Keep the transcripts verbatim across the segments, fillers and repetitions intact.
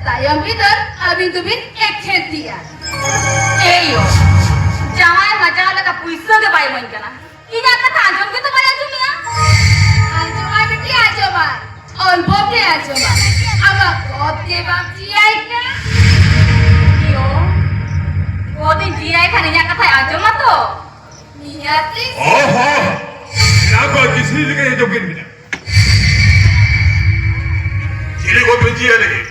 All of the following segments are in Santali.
ᱛᱟᱭᱚᱢ ᱵᱤᱫᱟᱹᱞ ᱟᱹᱵᱤᱱ ᱫᱚᱵᱤᱱ ᱮᱠᱷᱮᱱ ᱛᱤᱭᱟ᱾ ᱮᱭᱳ, ᱡᱟᱶᱟᱭ ᱢᱟᱡᱟᱣ ᱞᱮᱠᱟ ᱯᱩᱭᱥᱟᱹ ᱜᱮ ᱵᱟᱭ ᱤᱢᱟᱹᱧ ᱠᱟᱱᱟ᱾ ᱤᱧᱟᱜ ᱠᱟᱛᱷᱟ ᱟᱸᱡᱚᱢ ᱜᱮᱛᱚ ᱵᱟᱭ ᱟᱸᱡᱚᱢᱮᱜᱼᱟ᱾ ᱟᱸᱡᱚᱢᱟᱭ ᱵᱤᱴᱤ, ᱟᱸᱡᱚᱢᱟᱭ᱾ ᱚᱞᱯᱚ ᱜᱮ ᱟᱸᱡᱚᱢᱟᱭ᱾ ᱟᱢᱟᱜ ᱠᱚᱛ ᱜᱮ ᱵᱟᱢ ᱪᱤᱭᱟᱭ ᱠᱟᱱ᱾ ᱮᱭᱳ, ᱠᱚᱛᱤᱧ ᱪᱤᱭᱟᱭ ᱠᱷᱟᱱ ᱤᱧᱟᱜ ᱠᱟᱛᱷᱟᱭ ᱟᱸᱡᱚᱢᱟ ᱛᱚ? ᱱᱤᱦᱟᱹᱛᱤ᱾ ᱚᱦᱚ! ᱱᱚᱣᱟ ᱠᱚ ᱠᱤᱥᱤ ᱞᱮᱠᱟ ᱟᱸᱡᱚᱢ ᱠᱮᱫ ᱢᱮᱱᱟᱜ᱾ ᱪᱤᱞᱤ ᱠᱚ ᱵᱷᱮᱡᱤᱭᱟ ᱞᱟᱹᱜᱤᱫ?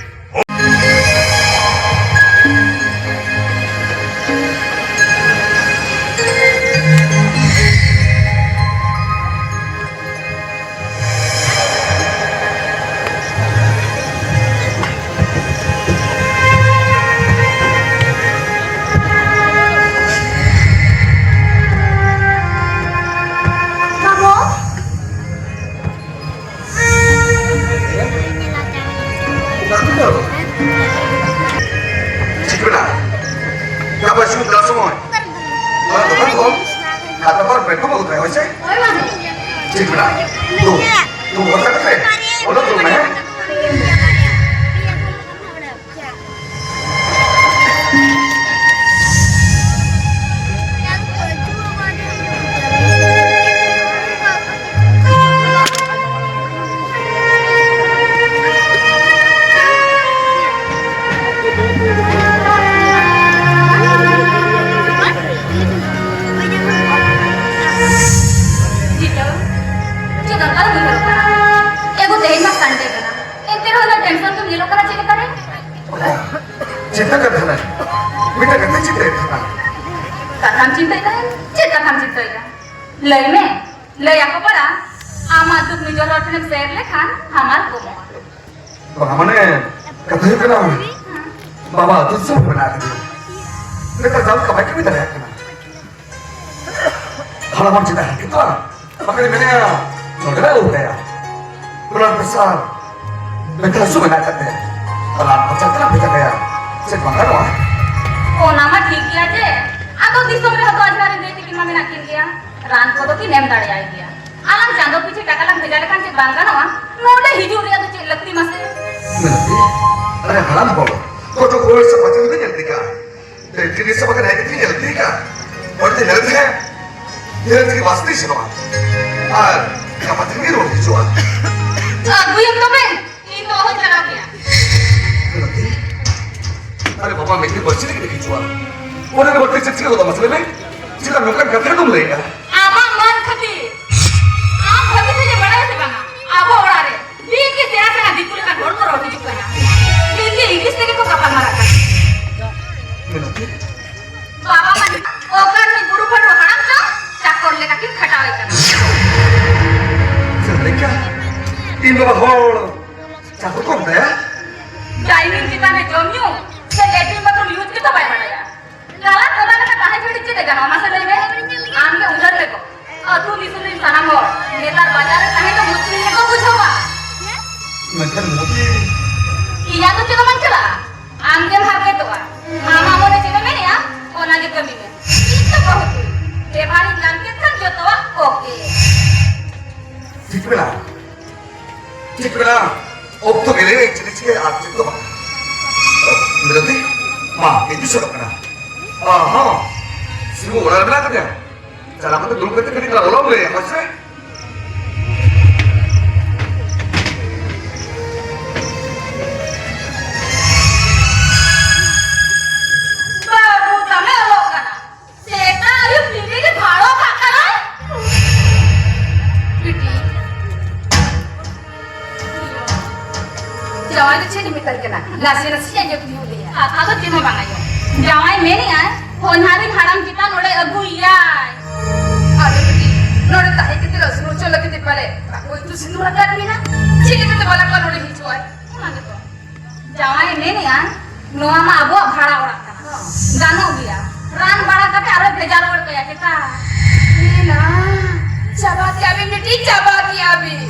ᱵᱟᱹᱵᱩ᱾ ᱪᱮᱫ ᱢᱮᱱᱟᱜᱼᱟ? ᱜᱟᱯᱟ ᱥᱩᱨ ᱫᱟᱨᱟ ᱥᱚᱢᱚᱭ ᱚᱱᱟ ᱫᱚᱠᱟᱱ ᱠᱷᱚᱱ ᱠᱷᱟᱛᱟ ᱠᱚ ᱟᱨ ᱯᱮᱱ ᱠᱚ ᱟᱹᱜᱩ ᱛᱚᱨᱟᱭᱟ, ᱦᱳᱭ ᱥᱮ? ᱦᱳᱭ, ᱵᱟᱹᱵᱩ᱾ ᱪᱮᱫ ᱢᱮᱱᱟᱜᱼᱟ? ᱛᱩ, ᱛᱩ ᱵᱷᱚᱨᱥᱟ ᱠᱟᱛᱮ ᱚᱞᱚᱜ ᱫᱩᱲᱩᱵ ᱢᱮ, ᱦᱮᱸ? ᱪᱤᱛᱟᱹ, ᱪᱮᱫ ᱫᱚᱨᱠᱟᱨ ᱮᱢ ᱩᱭᱦᱟᱹᱨᱚᱜ ᱠᱟᱱᱟ? ᱮᱜᱳ, ᱛᱮᱦᱮᱧ ᱢᱟ Sunday ᱠᱟᱱᱟ, ᱮᱱᱛᱮ ᱨᱮᱦᱚᱸ ᱩᱱᱟᱹᱜ tension ᱛᱮᱢ ᱧᱮᱞᱚᱜ ᱠᱟᱱᱟ ᱪᱮᱫ ᱞᱮᱠᱟᱨᱮ? ᱪᱤᱱᱛᱟᱹ ᱠᱟᱱ ᱛᱟᱦᱮᱱᱟ, ᱢᱤᱫᱴᱟᱝ ᱠᱟᱛᱷᱟᱧ ᱪᱤᱱᱛᱟᱹᱭᱮᱫ ᱛᱟᱦᱮᱱᱟ᱾ ᱠᱟᱛᱷᱟᱢ ᱪᱤᱱᱛᱟᱹᱭᱮᱫ ᱛᱟᱦᱮᱱ? ᱪᱮᱫ ᱠᱟᱛᱷᱟᱢ ᱪᱤᱱᱛᱟᱹᱭᱮᱫᱟ? ᱞᱟᱹᱭ ᱢᱮ, ᱞᱟᱹᱭ ᱟᱠᱚ ᱯᱟᱲᱟ, ᱟᱢᱟᱜ ᱫᱩᱠ ᱱᱤᱡᱚᱨ ᱦᱚᱲ ᱴᱷᱮᱱᱮᱢ share ᱞᱮᱠᱷᱟᱱ ᱦᱟᱢᱟᱞ ᱠᱚᱢᱚᱜᱼᱟ᱾ ᱵᱟᱝᱟ, ᱢᱟᱱᱮ, ᱠᱟᱛᱷᱟ ᱦᱩᱭᱩᱜ ᱠᱟᱱᱟ, ᱵᱟᱵᱟ ᱟᱹᱛᱩ ᱫᱤᱥᱚᱢ ᱨᱮ ᱢᱮᱱᱟᱜ ᱟᱠᱟᱫᱮᱭᱟ᱾ ᱱᱮᱛᱟᱨ ᱡᱟᱦᱟᱸ ᱞᱮᱠᱟ ᱵᱟᱭ ᱠᱟᱹᱢᱤ ᱫᱟᱲᱮᱭᱟᱜ ᱠᱟᱱᱟ᱾ ᱦᱟᱲᱟᱢ ᱦᱚᱲ ᱪᱮᱫᱟᱜ ᱦᱟᱨᱠᱮᱛᱚᱜᱼᱟ? ᱵᱟᱠᱷᱟᱱ ᱢᱮᱱᱮᱜᱼᱟ, ᱱᱚᱰᱮ ᱞᱮ ᱟᱹᱜᱩ ᱠᱟᱭᱟ᱾ Blood pressure, ᱢᱮᱫ ᱦᱟᱹᱥᱩ ᱢᱮᱱᱟᱜ ᱟᱠᱟᱫ ᱛᱟᱭᱟ᱾ ᱨᱟᱱ ᱠᱷᱚᱨᱪᱟ ᱛᱮᱞᱟᱝ ᱵᱷᱮᱡᱟ ᱠᱟᱭᱟ᱾ ᱪᱮᱫ ᱵᱟᱝ ᱜᱟᱱᱚᱜᱼᱟ? ᱚᱱᱟ ᱢᱟ ᱴᱷᱤᱠ ᱜᱮᱭᱟ ᱡᱮ, ᱟᱫᱚ ᱫᱤᱥᱚᱢ ᱨᱮᱦᱚᱸ ᱛᱚ ᱟᱡᱷᱟᱨ ᱨᱮᱱ ᱫᱟᱹᱭ ᱛᱟᱹᱠᱤᱱ ᱢᱟ ᱢᱮᱱᱟᱜ ᱠᱤᱱ ᱜᱮᱭᱟ᱾ ᱨᱟᱱ ᱠᱚᱫᱚ ᱠᱤᱱ ᱮᱢ ᱫᱟᱲᱮᱭᱟᱭ ᱜᱮᱭᱟ᱾ ᱟᱞᱟᱝ ᱪᱟᱸᱫᱚ ᱯᱤᱪᱷᱤ ᱴᱟᱠᱟ ᱞᱟᱝ ᱵᱷᱮᱡᱟ ᱞᱮᱠᱷᱟᱱ ᱪᱮᱫ ᱵᱟᱝ ᱜᱟᱱᱚᱜᱼᱟ? ᱱᱚᱰᱮ ᱦᱤᱡᱩᱜ ᱨᱮᱭᱟᱜ ᱫᱚ ᱪᱮᱫ ᱞᱟᱹᱠᱛᱤ ᱢᱟᱥᱮ? ᱢᱮᱱᱟᱛᱮ, ᱟᱞᱮ ᱦᱟᱲᱟᱢ ᱦᱚᱲ ᱠᱚᱴᱚᱠ ᱨᱳᱰ ᱥᱮ ᱯᱟᱪᱮ ᱨᱮ ᱧᱮᱞ ᱛᱮ ᱠᱟ᱾ ᱛᱮ ᱛᱤᱨᱤᱥ ᱥᱮ ᱵᱟᱠᱷᱟᱱ ᱦᱮᱡ ᱠᱟᱛᱮ ᱧᱮᱞ ᱛᱮ ᱠᱟ᱾ ᱦᱚᱲ ᱛᱮ ᱧᱮᱞ ᱛᱮ, ᱧᱮᱞ ᱛᱮ ᱵᱟᱥ ᱛᱮ ᱥᱮᱱᱚᱜᱼᱟ᱾ ᱟᱨ ᱜᱟᱯᱟ ᱛᱮᱜᱮ ᱨᱩᱣᱟᱹᱲ ᱦᱤᱡᱩᱜᱼᱟ᱾ ᱟᱹᱜᱩᱭᱮᱢ ᱛᱚᱵᱮ, ᱤᱧ ᱫᱚ ᱚᱦᱚᱧ ᱪᱟᱞᱟᱣ ᱠᱮᱭᱟ᱾ ᱢᱮᱱᱟᱛᱮ, ᱟᱨᱮ ᱵᱟᱵᱟ, ᱢᱤᱫ ᱫᱤᱱ ᱵᱟᱹᱨᱥᱤ ᱞᱟᱹᱜᱤᱫ ᱦᱤᱡᱩᱜᱼᱟ᱾ ᱚᱱᱟ ᱫᱚ ᱵᱟᱹᱲᱛᱤ ᱪᱮᱫ ᱪᱤᱠᱟᱹ ᱜᱚᱫᱚᱜ ᱢᱟᱥᱮ ᱞᱟᱹᱭ ᱢᱮ? ᱪᱮᱫᱟᱜ ᱱᱚᱝᱠᱟᱱ ᱠᱟᱛᱷᱟ ᱫᱚᱢ ᱞᱟᱹᱭᱮᱜᱼᱟ? ᱟᱢᱟᱜ ᱢᱟᱱ ᱠᱷᱟᱹᱛᱤᱨ᱾ ᱟᱢ ᱵᱷᱟᱹᱜᱤ ᱴᱷᱤᱠ ᱮᱢ ᱵᱟᱲᱟᱭᱟ ᱥᱮ ᱵᱟᱝᱟ? ᱟᱵᱚ ᱚᱲᱟᱜ ᱨᱮ ᱫᱤᱱ ᱜᱮ ᱥᱮᱬᱟ ᱥᱮᱬᱟ ᱫᱤᱠᱩ ᱞᱮᱠᱟᱱ ᱦᱚᱲ ᱠᱚ ᱨᱚᱲ ᱦᱤᱡᱩᱜ ᱠᱟᱱᱟ᱾ ᱫᱤᱱ ᱜᱮ ᱤᱝᱞᱤᱥ ᱛᱮᱜᱮ ᱠᱚ ᱜᱟᱯᱟᱞ ᱢᱟᱨᱟᱜ ᱠᱟᱱᱟ᱾ ᱢᱮᱱᱟᱛᱮ? ᱵᱟᱵᱟ ᱢᱟ ᱚᱠᱟᱨ ᱨᱤᱱᱤᱡ ᱵᱩᱨᱩ ᱵᱷᱟᱹᱰᱩ ᱦᱟᱲᱟᱢ ᱪᱚ ᱪᱟᱠᱚᱨ ᱞᱮᱠᱟ ᱠᱤᱱ ᱠᱷᱟᱴᱟᱣᱮ ᱠᱟᱱᱟ᱾ ᱪᱮᱫ ᱞᱮᱠᱟ? ᱤᱧ ᱵᱟᱵᱟ ᱦᱚᱲ ᱪᱟᱠᱚᱨ ᱠᱚ ᱢᱮᱛᱟᱭᱟ? ᱰᱟᱭᱱᱤᱝ ᱪᱮᱛᱟᱱ ᱨᱮ ᱡᱚᱢ ᱧᱩ ᱥᱮ ᱞᱮᱴᱨᱤᱱ ᱵᱟᱛᱷᱨᱩᱢ ᱤᱭᱩᱡᱽ ᱜᱮᱛᱚ ᱵᱟᱭ ᱵᱟᱲᱟᱭᱟ᱾ ᱜᱟᱞᱟᱛ ᱜᱚᱫᱟ ᱞᱮᱠᱟ ᱛᱟᱦᱮᱸ ᱪᱷᱟᱹᱲᱤ ᱪᱮᱫ ᱮ ᱜᱟᱱᱚᱜᱼᱟ, ᱢᱟᱥᱮ ᱞᱟᱹᱭ ᱢᱮ? ᱟᱢ ᱜᱮ ᱩᱭᱦᱟᱹᱨ ᱢᱮ ᱜᱚ᱾ ᱟᱹᱛᱩ ᱫᱤᱥᱚᱢ ᱨᱮᱱ ᱥᱟᱱᱟᱢ ᱦᱚᱲ ᱱᱮᱛᱟᱨ ᱵᱟᱡᱟᱨ ᱨᱮ ᱛᱟᱦᱮᱸ ᱫᱚ ᱢᱩᱥᱠᱤᱞ ᱜᱮᱠᱚ ᱵᱩᱡᱷᱟᱹᱣᱟ᱾ ᱢᱮᱱᱠᱷᱟᱱ ᱢᱚᱛᱤ᱾ ᱤᱧᱟᱹᱜ ᱫᱚ ᱪᱮᱫ ᱦᱚᱸ ᱵᱟᱝ ᱪᱟᱞᱟᱜᱼᱟ, ᱟᱢ ᱜᱮᱢ ᱦᱟᱨᱠᱮᱛᱚᱜᱼᱟ᱾ ᱟᱢᱟᱜ ᱢᱚᱱᱮ ᱪᱮᱫ ᱮ ᱢᱮᱱᱮᱜᱼᱟ, ᱚᱱᱟ ᱜᱮ ᱠᱟᱹᱢᱤ ᱢᱮ᱾ ᱤᱧ ᱫᱚ ᱵᱟᱹᱦᱩ ᱠᱩᱲᱤ, ᱵᱮᱵᱷᱟᱨᱤᱧ ᱜᱟᱱ ᱠᱮᱫ ᱠᱷᱟᱱ ᱡᱚᱛᱚᱣᱟᱜ ᱳᱠᱮ᱾ ᱴᱷᱤᱠ ᱢᱮᱱᱟᱜᱼᱟ᱾ ᱪᱮᱫ ᱠᱟᱱᱟ? ᱚᱠᱛᱚ ᱜᱮᱞᱮ ᱪᱮᱫ ᱪᱤᱠᱟᱹᱭᱟ ᱟᱨ ᱪᱮᱫ ᱫᱚ ᱵᱟᱝ᱾ ᱵᱤᱞᱟᱹᱛᱤ, ᱢᱟ, ᱤᱧ ᱥᱮᱱᱚᱜ ᱠᱟᱱᱟ᱾ ᱚ, ᱦᱚᱸ᱾ ᱥᱤᱵᱩ ᱚᱲᱟᱜ ᱨᱮ ᱢᱮᱱᱟᱜ ᱟᱠᱟᱫᱮᱭᱟ? ᱪᱟᱞᱟᱣ ᱠᱟᱛᱮ ᱫᱩᱲᱩᱵ ᱠᱟᱛᱮ ᱠᱟᱹᱴᱤᱡ ᱜᱟᱞᱚᱪ ᱞᱟᱹᱭᱟ, ᱦᱳᱭ ᱥᱮ? ᱵᱟᱹᱵᱩ ᱛᱟᱢᱮ ᱚᱞᱚᱜ ᱠᱟᱱᱟ᱾ ᱥᱮᱛᱟᱜ ᱟᱹᱭᱩᱵ ᱴᱤᱵᱷᱤ ᱜᱮ ᱵᱷᱟᱲᱚ ᱠᱟᱜ ᱠᱟᱱᱟᱭ᱾ ᱵᱤᱴᱤ, ᱡᱟᱶᱟᱭ ᱫᱚ ᱪᱮᱫ ᱮ ᱢᱮᱛᱟᱭ ᱠᱟᱱᱟ? ᱱᱟᱥᱮ ᱱᱟᱥᱮ ᱟᱸᱡᱚᱢ ᱧᱚᱜ ᱞᱮᱭᱟ᱾ ᱠᱟᱛᱷᱟ ᱫᱚ ᱪᱮᱫ ᱦᱚᱸ ᱵᱟᱝ ᱟᱸᱡᱚᱢ᱾ ᱡᱟᱶᱟᱭ ᱢᱮᱱᱮᱜᱼᱟᱭ, ᱦᱚᱧᱦᱟᱨᱤᱧ ᱦᱟᱲᱟᱢ ᱪᱮᱛᱟᱱ ᱱᱚᱰᱮ ᱟᱹᱜᱩᱭᱮᱭᱟᱭ᱾ ᱟᱫᱚ ᱵᱤᱴᱤ, ᱱᱚᱰᱮ ᱛᱟᱦᱮᱸ ᱠᱟᱛᱮ ᱟᱹᱥᱩᱞ ᱦᱚᱪᱚ ᱞᱟᱹᱜᱤᱫ ᱛᱮ ᱯᱟᱞᱮ ᱵᱟᱠᱚ ᱤᱛᱩ ᱥᱤᱸᱫᱩᱨ ᱟᱠᱟᱫ ᱵᱤᱱᱟ? ᱪᱮᱫ ᱞᱟᱹᱜᱤᱫ ᱛᱮ ᱵᱟᱞᱟ ᱠᱚ ᱱᱚᱰᱮ ᱦᱤᱡᱩᱜᱼᱟᱭ? ᱚᱱᱟ ᱜᱮᱛᱚ᱾ ᱡᱟᱶᱟᱭ ᱢᱮᱱᱮᱜᱼᱟ, ᱱᱚᱣᱟ ᱢᱟ ᱟᱵᱚᱣᱟᱜ ᱵᱷᱟᱲᱟ ᱚᱲᱟᱜ ᱠᱟᱱᱟ᱾ ᱦᱚᱸ᱾ ᱜᱟᱱᱚᱜ ᱜᱮᱭᱟ᱾ ᱨᱟᱱ ᱵᱟᱲᱟ ᱠᱟᱛᱮ ᱟᱨᱚ ᱵᱷᱮᱡᱟ ᱨᱩᱣᱟᱹᱲ ᱠᱟᱭᱟ ᱪᱮᱛᱟ? ᱮ ᱱᱟ, ᱪᱟᱵᱟ ᱠᱮᱜᱼᱟ ᱵᱤᱱ ᱵᱤᱴᱤ, ᱪᱟᱵᱟ ᱠᱮᱜᱼᱟ ᱵᱤᱱ᱾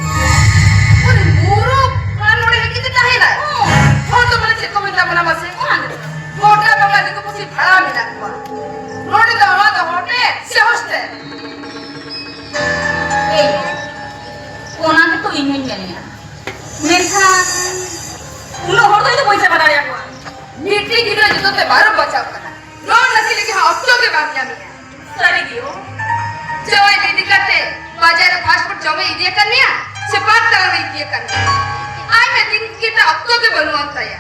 ᱩᱱᱤ ᱢᱩᱨᱩᱠ ᱨᱟᱱ ᱱᱚᱰᱮ ᱦᱮᱡ ᱠᱟᱛᱮ ᱛᱟᱦᱮᱱᱟᱭ? ᱦᱚᱸ᱾ ᱦᱚᱲ ᱫᱚ ᱵᱚᱞᱮ ᱪᱮᱫ ᱠᱚ ᱢᱮᱛᱟ ᱵᱚᱱᱟ ᱢᱟᱥᱮ? ᱚᱱᱟ ᱜᱮᱛᱚ᱾ ᱜᱚᱴᱟ ᱵᱟᱝᱞᱟ ᱫᱤᱠᱩ ᱯᱩᱥᱤ ᱵᱷᱟᱲᱟ ᱢᱮᱱᱟᱜ ᱠᱚᱣᱟ᱾ ᱱᱚᱰᱮ ᱫᱚ ᱱᱚᱣᱟ ᱫᱚ ᱦᱳᱴᱮᱞ ᱥᱮ ᱦᱳᱥᱴᱮᱞ? ᱮᱭ, ᱚᱱᱟ ᱜᱮᱛᱚ ᱤᱧ ᱦᱚᱧ ᱢᱮᱱᱮᱜᱼᱟ᱾ ᱢᱮᱱᱠᱷᱟᱱ ᱩᱱᱟᱹᱜ ᱦᱚᱲ ᱫᱚ ᱤᱧ ᱫᱚ ᱵᱟᱹᱧ ᱪᱟᱵᱟ ᱫᱟᱲᱮᱭᱟᱠᱚᱣᱟ᱾ ᱢᱤᱫᱴᱤᱡ ᱜᱤᱫᱽᱨᱟᱹ ᱡᱚᱛᱚ ᱛᱮ ᱵᱟᱨᱚ ᱵᱟᱡᱟᱣ ᱠᱟᱱᱟ᱾ ᱱᱚᱣᱟ ᱞᱟᱹᱜᱤᱫ ᱞᱟᱹᱜᱤᱫ ᱦᱚᱸ ᱚᱠᱛᱚ ᱜᱮ ᱵᱟᱢ ᱧᱟᱢᱮᱜᱼᱟ᱾ ᱥᱟᱹᱨᱤ ᱜᱮ ᱭᱳ᱾ ᱡᱟᱶᱟᱭ ᱤᱫᱤ ᱠᱟᱛᱮ ᱵᱟᱡᱟᱨ ᱨᱮ ᱯᱷᱟᱥᱴ ᱯᱷᱩᱰ ᱡᱚᱢᱮ ᱤᱫᱤ ᱟᱠᱟᱫ ᱢᱮᱭᱟ ᱥᱮ ᱯᱟᱨᱠ ᱫᱟᱬᱟᱱ ᱮ ᱤᱫᱤ ᱟᱠᱟᱫ ᱢᱮᱭᱟ? ᱟᱭᱢᱟ ᱫᱤᱱ ᱜᱮ ᱛᱚ ᱚᱠᱛᱚ ᱜᱮ ᱵᱟᱹᱱᱩᱜ ᱟᱱ ᱛᱟᱭᱟ᱾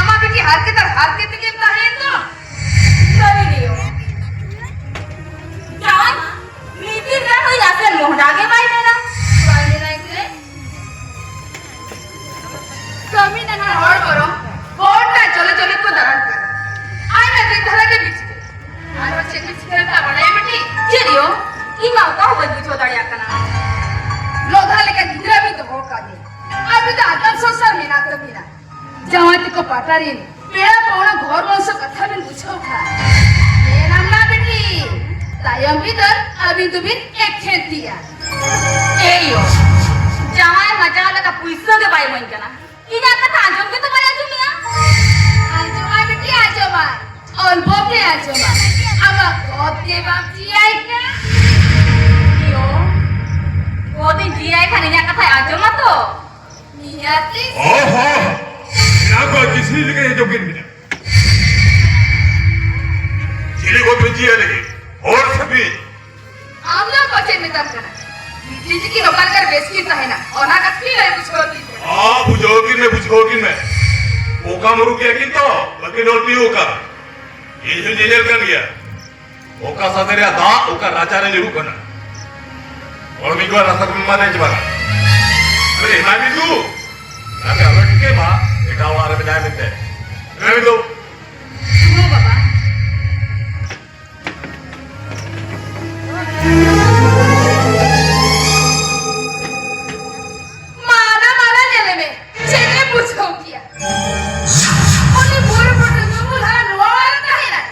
ᱟᱢᱟᱜ ᱵᱤᱴᱤ ᱦᱟᱨᱠᱮᱛ ᱟᱨ ᱦᱟᱨᱠᱮᱛ ᱛᱮᱜᱮᱢ ᱛᱟᱦᱮᱸᱭᱮᱱ ᱫᱚ᱾ ᱥᱟᱹᱨᱤ ᱜᱮ ᱭᱳ᱾ ᱡᱟᱶᱟᱭ ᱢᱟ ᱢᱤᱫ ᱫᱤᱱ ᱜᱟᱱ ᱦᱩᱭ ᱟᱥᱮ ᱢᱚᱦᱰᱟ ᱜᱮ ᱵᱟᱭ ᱢᱮᱱᱟ᱾ ᱵᱟᱭ ᱢᱮᱱᱟ ᱮᱱᱛᱮ? ᱠᱟᱹᱢᱤ ᱱᱟᱱᱟ ᱦᱚᱲ ᱵᱚᱨᱚᱝ ᱜᱚᱴᱟ ᱡᱚᱞᱮ ᱡᱚᱞᱮ ᱠᱚ ᱫᱟᱬᱟᱱ ᱠᱟᱱᱟ᱾ ᱟᱭᱢᱟ ᱫᱤᱱ ᱫᱷᱟᱨᱟ ᱜᱮ ᱵᱤᱪᱷᱤ᱾ ᱟᱨᱦᱚᱸ ᱪᱮᱫ ᱵᱤᱪᱷᱤ ᱠᱟᱱᱟ ᱵᱟᱲᱟᱭᱟ ᱵᱤᱴᱤ? ᱪᱮᱫ ᱭᱳ? ᱤᱧ ᱢᱟ ᱚᱠᱟ ᱦᱚᱸ ᱵᱟᱹᱧ ᱵᱩᱡᱷᱟᱹᱣ ᱫᱟᱲᱮᱭᱟᱜ ᱠᱟᱱᱟ᱾ ᱞᱚᱫᱷᱟ ᱞᱮᱠᱟ ᱜᱤᱫᱽᱨᱟᱹ ᱵᱤᱱ ᱫᱚᱦᱚ ᱠᱟᱫᱮᱭᱟ᱾ ᱟᱹᱵᱤᱱ ᱫᱚ ᱟᱜᱟᱢ ᱥᱚᱝᱥᱟᱨ ᱢᱮᱱᱟᱜ ᱛᱟᱹᱵᱤᱱᱟ᱾ ᱡᱟᱶᱟᱭ ᱛᱮᱠᱚ ᱯᱟᱴᱟ ᱨᱤᱱ ᱯᱮᱲᱟ ᱯᱟᱹᱣᱲᱟᱹ ᱜᱷᱚᱨ ᱵᱚᱝᱥᱚ ᱠᱟᱛᱷᱟ ᱵᱤᱱ ᱵᱩᱡᱷᱟᱹᱣ ᱠᱷᱟᱱ, ᱢᱮᱱᱟᱢ ᱱᱟ ᱵᱤᱴᱤ, ᱛᱟᱭᱚᱢ ᱵᱤᱫᱟᱹᱞ ᱟᱹᱵᱤᱱ ᱫᱚᱵᱤᱱ ᱮᱠᱷᱮᱱ ᱛᱤᱭᱟ᱾ ᱮᱭᱳ, ᱡᱟᱶᱟᱭ ᱢᱟᱡᱟᱣ ᱞᱮᱠᱟ ᱯᱩᱭᱥᱟᱹ ᱜᱮ ᱵᱟᱭ ᱤᱢᱟᱹᱧ ᱠᱟᱱᱟ᱾ ᱤᱧᱟᱜ ᱠᱟᱛᱷᱟ ᱟᱸᱡᱚᱢ ᱜᱮᱛᱚ ᱵᱟᱭ ᱟᱸᱡᱚᱢᱮᱜᱼᱟ᱾ ᱟᱸᱡᱚᱢᱟᱭ ᱵᱤᱴᱤ, ᱟᱸᱡᱚᱢᱟᱭ᱾ ᱚᱞᱯᱚ ᱜᱮ ᱟᱸᱡᱚᱢᱟᱭ᱾ ᱟᱢᱟᱜ ᱜᱚᱫ ᱜᱮ ᱵᱟᱢ ᱪᱤᱭᱟᱭ ᱠᱟᱱᱟ᱾ ᱮᱭᱳ, ᱜᱚᱫ ᱤᱧ ᱪᱤᱭᱟᱭ ᱠᱷᱟᱱ ᱤᱧᱟᱜ ᱠᱟᱛᱷᱟᱭ ᱟᱸᱡᱚᱢᱟ ᱛᱚ? ᱱᱤᱦᱟᱹᱛᱤ᱾ ᱚᱦᱚ! ᱮᱱᱟᱝ ᱠᱷᱚᱱ ᱠᱤᱥᱱᱤ ᱞᱮᱠᱟᱧ ᱟᱸᱡᱚᱢ ᱠᱮᱫ ᱢᱮᱭᱟ᱾ ᱪᱤᱞᱤ ᱠᱚ ᱯᱮ ᱪᱤᱭᱟᱹ ᱞᱟᱹᱜᱤᱫ? ᱦᱚᱲ ᱥᱮ ᱵᱤᱧ? ᱟᱢ ᱫᱚ ᱚᱠᱚᱭ ᱪᱮᱫ ᱢᱮᱛᱟᱢ ᱠᱟᱱᱟ? ᱵᱤᱴᱤ ᱛᱤᱠᱤᱱ ᱚᱠᱟ ᱞᱮᱠᱟᱨᱮ ᱵᱮᱥ ᱠᱤᱱ ᱛᱟᱦᱮᱱᱟ, ᱚᱱᱟ ᱠᱟᱛᱷᱟ ᱜᱮ ᱞᱟᱹᱭ ᱵᱩᱡᱷᱟᱹᱣ ᱠᱤᱱ ᱢᱮ᱾ ᱦᱚᱸ, ᱵᱩᱡᱷᱟᱹᱣ ᱠᱤᱱ ᱢᱮ, ᱵᱩᱡᱷᱟᱹᱣ ᱠᱤᱱ ᱢᱮ᱾ ᱚᱠᱟ ᱢᱩᱨᱩᱠ ᱜᱮᱭᱟ ᱠᱤᱱ ᱛᱚ, ᱵᱟᱹᱠᱤᱱ ᱚᱞ ᱛᱤᱭᱳᱜ ᱠᱟᱜ᱾ ᱤᱧ ᱦᱚᱸᱧ ᱧᱮᱧᱮᱞ ᱠᱟᱱ ᱜᱮᱭᱟ᱾ ᱚᱠᱟ ᱥᱟᱛᱮ ᱨᱮᱭᱟᱜ ᱫᱟᱜ ᱚᱠᱟ ᱨᱟᱪᱟ ᱨᱮ ᱧᱩᱨᱩᱜ ᱠᱟᱱᱟ᱾ ᱦᱚᱲ ᱢᱤᱫ ᱵᱟᱨ ᱨᱟᱥᱟ ᱠᱚ ᱮᱢᱟ ᱫᱮ ᱪᱮ ᱵᱟᱝᱟ? ᱟᱨᱮ ᱮᱢᱟᱭ ᱢᱮ ᱫᱩ᱾ ᱟᱨᱮ ᱟᱞᱚ ᱴᱷᱤᱠᱟᱹᱭ ᱢᱟ, ᱮᱴᱟᱜ ᱚᱲᱟᱜ ᱨᱮ ᱢᱮᱱᱟᱭ ᱢᱮᱱᱛᱮ᱾ ᱮᱢᱟᱭ ᱢᱮ ᱫᱩ᱾ ᱦᱳ ᱵᱟᱵᱟ᱾ ᱢᱟᱱᱟ, ᱢᱟᱱᱟ, ᱧᱮᱞᱮ ᱢᱮ, ᱪᱮᱫ ᱮ ᱵᱩᱡᱷᱟᱹᱣ ᱠᱮᱭᱟ? ᱩᱱᱤ ᱵᱩᱨᱩ ᱯᱟᱴᱟ ᱧᱩᱢ ᱞᱟᱦᱟ ᱱᱚᱣᱟ ᱚᱲᱟᱜ ᱨᱮ ᱛᱟᱦᱮᱱᱟᱭ?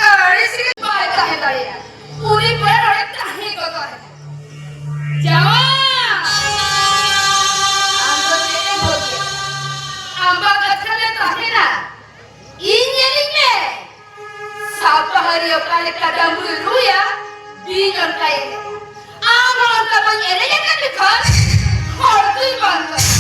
ᱟᱹᱲᱤᱥ ᱜᱮ ᱵᱟᱭ ᱛᱟᱦᱮᱸ ᱫᱟᱲᱮᱭᱟᱜᱼᱟ᱾ ᱩᱱᱤ ᱯᱚᱨᱮ ᱱᱚᱰᱮ ᱛᱟᱦᱮᱸ ᱜᱚᱫᱚᱜ ᱟᱭ᱾ ᱡᱟᱶᱟᱭ! ᱟᱢ ᱫᱚ ᱪᱮᱫ ᱮᱢ ᱵᱷᱟᱹᱜᱤᱭᱟ? ᱟᱢ ᱵᱟ ᱠᱟᱛᱷᱟ ᱨᱮ ᱛᱟᱦᱮᱱᱟ᱾ ᱤᱧ ᱧᱮᱞᱤᱧ ᱢᱮ᱾ ᱥᱟᱯᱟᱦᱟᱨᱤ ᱚᱠᱟ ᱞᱮᱠᱟ ᱰᱟᱝᱜᱩᱭ ᱨᱩᱭᱟ, ᱵᱤᱧ ᱚᱱᱠᱟᱭ ᱮᱱᱮᱡᱟ᱾ ᱟᱢ ᱦᱚᱸ ᱚᱱᱠᱟ ᱵᱟᱹᱧ ᱮᱱᱮᱡ ᱟᱠᱟᱫ ᱢᱮᱠᱷᱟᱱ ᱦᱚᱲ ᱫᱚᱧ ᱵᱟᱝ ᱠᱟᱱᱟ᱾